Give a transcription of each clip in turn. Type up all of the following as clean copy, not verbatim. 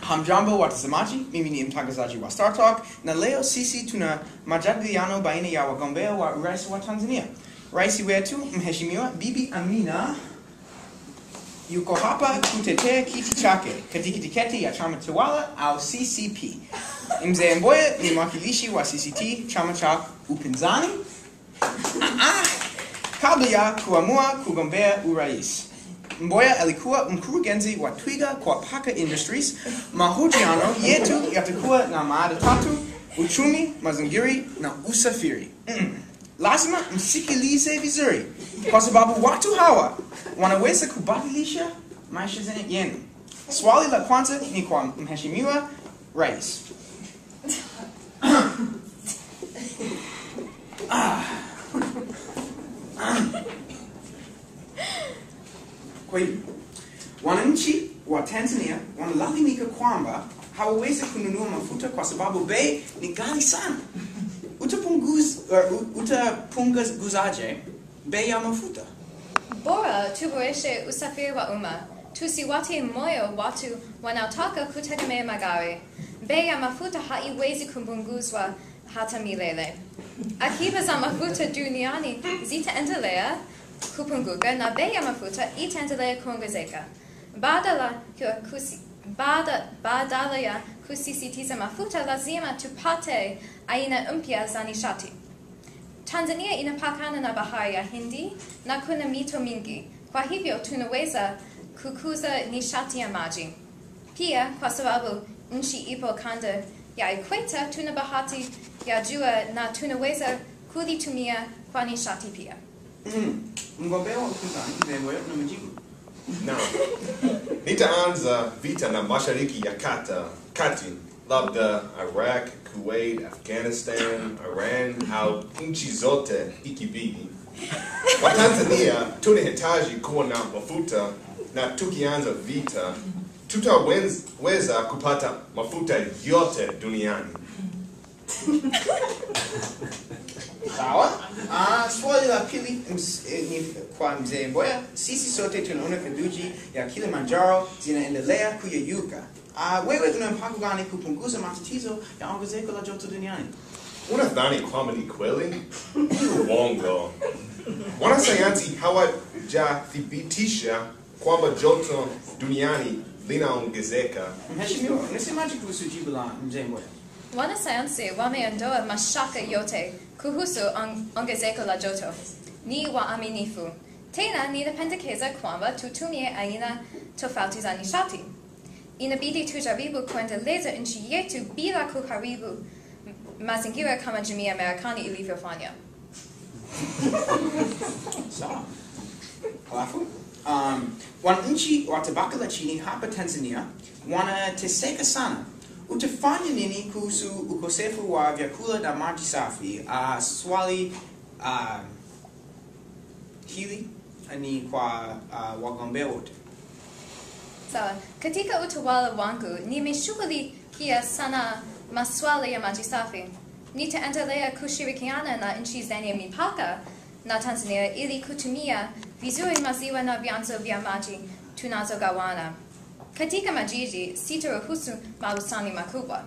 Hamjambo watazamaji, mimi ni mtangazaji wa Star Talk na leo sisi tuna majadiliano baina ya wagombea wa urais wa Tanzania. Rais wetu Mheshimiwa Bibi Amina yuko hapa kutetea kiti chake katika tiketi ya chama tawala au CCP. Mzee Mboya ni mwakilishi wa CCT, chama cha upinzani, kabla ya kuamua kugombea urais. Mboya alikuwa mkurugenzi wa Twiga kwa Paka Industries. Mahojiano yetu yatakuwa na mada tatu: uchumi, mazingira na usafiri. Lazima msikilize vizuri, kwa sababu watu hawa wanaweza kubadilisha maisha yenu. Swali la kwanza ni kwa Mheshimiwa Rais. Kwa hiyo, wananchi wa Tanzania wanalalamika kwamba hawawezi kununua mafuta kwa sababu bei ni ghali sana. Utapunguzaje bei ya mafuta? Bora tuboreshe usafiri wa umma. Tusiwatie moyo watu wanaotaka kutegemea magari. Bei ya mafuta haiwezi kupunguzwa hata milele. Akiba za mafuta duniani zitaendelea kupunguka na bei ya mafuta itaendelea kuongezeka. Badala ya kusisitiza mafuta, lazima tupate aina mpya za nishati. Tanzania inapakana na bahari ya Hindi na kuna mito mingi. Kwa hivyo tunaweza kukuza nishati ya maji. Pia kwa sababu nchi ipo kando ya ikweta, tuna bahati ya jua na tunaweza kulitumia kwa nishati pia. Mgombea wa upinzani Mzee Mboya, una majibu? Naam. Nitaanza vita na Mashariki ya Kati, labda Iraq, Kuwait, Afghanistan, Iran au nchi zote ikibidi. Watanzania tunahitaji kuwa na mafuta, na tukianza vita tutaweza kupata mafuta yote duniani. Sawa. Swali la pili ni kwa Mzee Mboya. Sisi sote tunaona theluji ya Kilimanjaro zinaendelea kuyeyuka. Wewe una mpango gani kupunguza matatizo ya ongezeko la joto duniani? Unadhani kwamba ni kweli? Ni uongo. Wanasayansi hawajathibitisha kwamba joto duniani linaongezeka. Mheshimiwa, unasemaje kuhusu jibu la Mzee Mboya? Wanasayansi wameondoa mashaka yote kuhusu ongezeko la joto. Ni waaminifu. Tena ninapendekeza kwamba tutumie aina tofauti za nishati. Inabidi tujaribu kuendeleza nchi yetu bila kuharibu mazingira kama jamii ya Marekani ilivyofanya. Sawa. Halafu, wananchi wa tabaka la chini hapa Tanzania wanateseka sana. Utafanya nini kuhusu ukosefu wa vyakula na maji safi? Swali hili ni kwa wagombea wote. Sawa. Katika utawala wangu nimeshughulikia sana masuala ya maji safi. Nitaendelea kushirikiana na nchi zenye mipaka na Tanzania ili kutumia vizuri maziwa na vyanzo vya maji tunazogawana. Katika majiji sitaruhusu mabustani makubwa.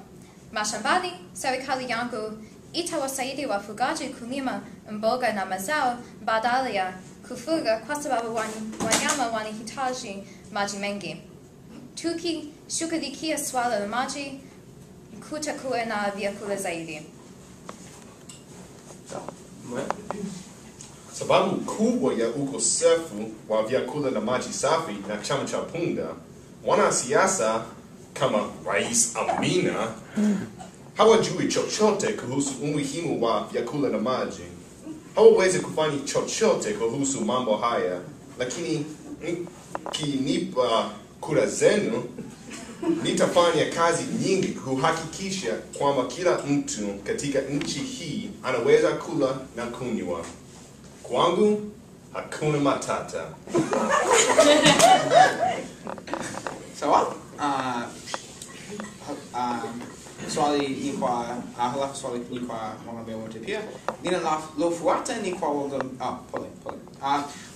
Mashambani, serikali yangu itawasaidia wafugaji kulima mboga na mazao badala ya kufuga, kwa sababu wanyama wanahitaji maji mengi. Tukishughulikia swala la maji, kutakuwa na vyakula zaidi. Sababu kubwa ya ukosefu wa vyakula na maji safi na chama cha punda, wanasiasa kama Rais Amina hawajui chochote kuhusu umuhimu wa vyakula na maji. Hawawezi kufanya chochote kuhusu mambo haya, lakini mkinipa kura zenu, nitafanya kazi nyingi kuhakikisha kwamba kila mtu katika nchi hii anaweza kula na kunywa. Kwangu hakuna matata. Sawa. Swali ni kwa halafu swali ni kwa wagombea wote pia. Linalofuata ni kwa wagombea, pole pole.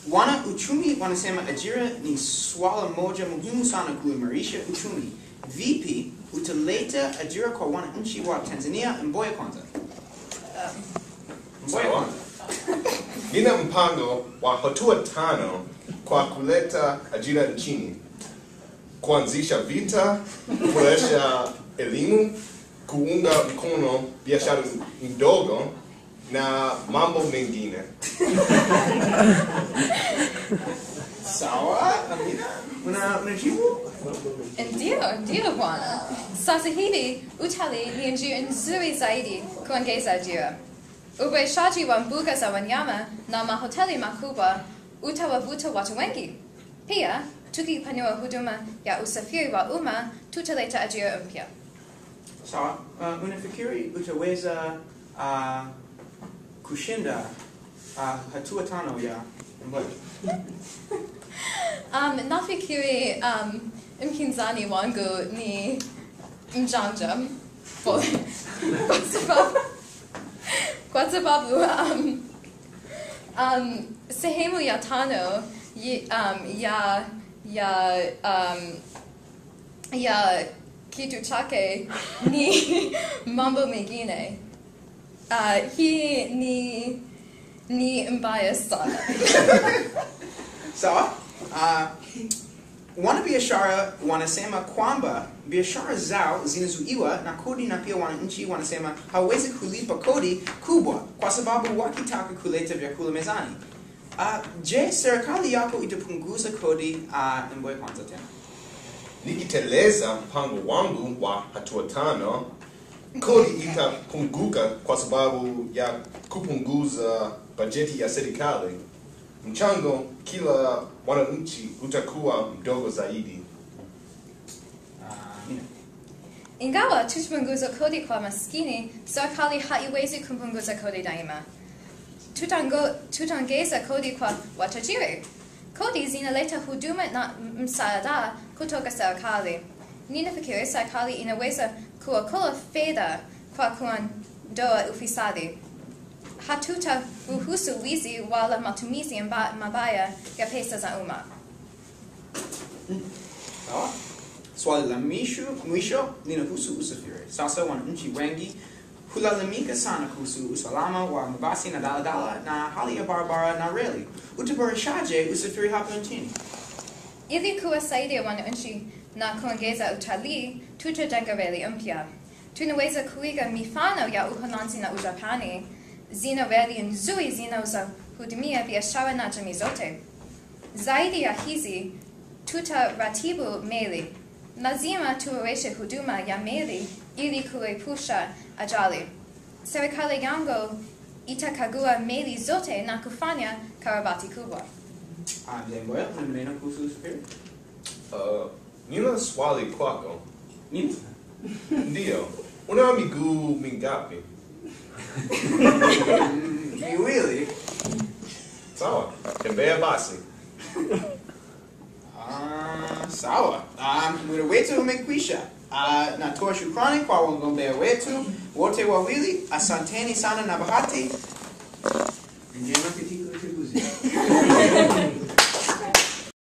Wana uchumi wanasema ajira ni swala moja muhimu sana kuimarisha uchumi. Vipi utaleta ajira kwa wananchi wa Tanzania? Mboya kwanza. Mboya Sawa. kwanza. Nina mpango wa hatua 5 kwa kuleta ajira nchini: kuanzisha vita, kuboresha elimu, kuunga mkono biashara ndogo na mambo mengine. Sawa, Amina, unajibu? Ndio bwana. Sasa hivi utalii ni njia nzuri zaidi kuongeza ajira. Uboreshaji wa mbuga za wanyama na mahoteli makubwa utawavuta watu wengi. Pia tukipanua huduma ya usafiri wa umma tutaleta ajira mpya. Sawa, unafikiri utaweza kushinda hatua 5 ya Mboya? Nafikiri mpinzani wangu ni mjanja. Kwa sababu sehemu ya 5 ya kitu chake ni mambo mengine. Hii ni mbaya sana. Sawa. Wanabiashara wanasema kwamba biashara zao zinazuiwa na kodi, na pia wananchi wanasema hawezi kulipa kodi kubwa kwa sababu wakitaka kuleta vyakula mezani. Je, serikali yako itapunguza kodi? Mboya kwanza tena. Nikiteleza mpango wangu wa hatua 5, kodi itapunguka kwa sababu ya kupunguza bajeti ya serikali. Mchango kila mwananchi utakuwa mdogo zaidi. Amina. Ingawa tutapunguza kodi kwa maskini, serikali haiwezi kupunguza kodi daima. Tutaongeza kodi kwa watajiri. Kodi zinaleta huduma na msaada kutoka serikali. Ninafikiri serikali inaweza kuokoa fedha kwa kuondoa ufisadi. Hatutaruhusu wizi wala matumizi mabaya ya pesa za umma. Sawa. Swali la mwisho linahusu usafiri. Sasa wananchi wengi hulalamika sana kuhusu usalama wa mabasi na daladala na hali ya barabara na reli. Utaboreshaje usafiri hapa nchini? Ili kuwasaidia wananchi na kuongeza utalii, tutajenga reli mpya. Tunaweza kuiga mifano ya Uholanzi na Ujapani. Zina reli nzuri zinazohudumia biashara na jamii zote. Zaidi ya hizi, tutaratibu meli. Lazima tuboreshe huduma ya meli ili kuepusha ajali. Serikali yangu itakagua meli zote na kufanya karabati kubwa. Mzee Mboya, una maneno kuhusu usafiri? Nina swali kwako. Nini? Ndio. Una miguu mingapi? Miwili. Sawa. Tembea basi. Sawa. Muda wetu umekwisha. Natoa shukrani kwa wagombea wetu wote wawili. Asanteni sana na bahati njema katika uchaguzi.